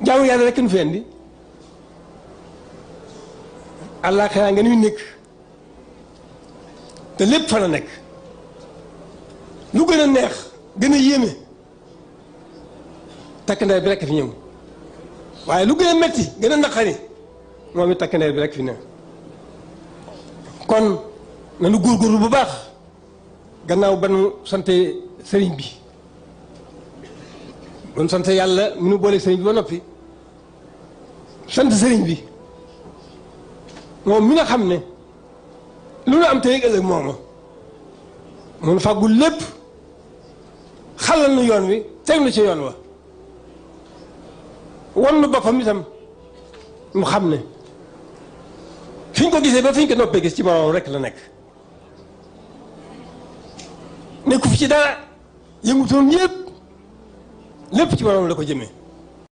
jaamu yàlla rek nu fi indi àllaaxira nga nuy nekk te lépp fa la nekk lu gën a neex gën a yéeme takk ndeer bi rekk fi ñëw waaye lu gën a metti gën a naqari moom it takk ndeer bi rekk fi ne kon nanu góorgóorlu bu baax gannaaw ba nu sante sëriñ bi ba nu sante yàlla mu nu boole sëriñ bi ba noppi sant sëriñ bi moom mi nga xam ne lu nu am tey ëllëg mooma mun fàggul lépp xalal nu yoon wi teg nu ci yoon wa won nu boppam itam mu xam ne fi ñu ko gisee ba fi ñu ko noppee gis ci borom rek la nekk nekku fi ci dara yëngutoon yëpp lépp ci borom la ko jëmee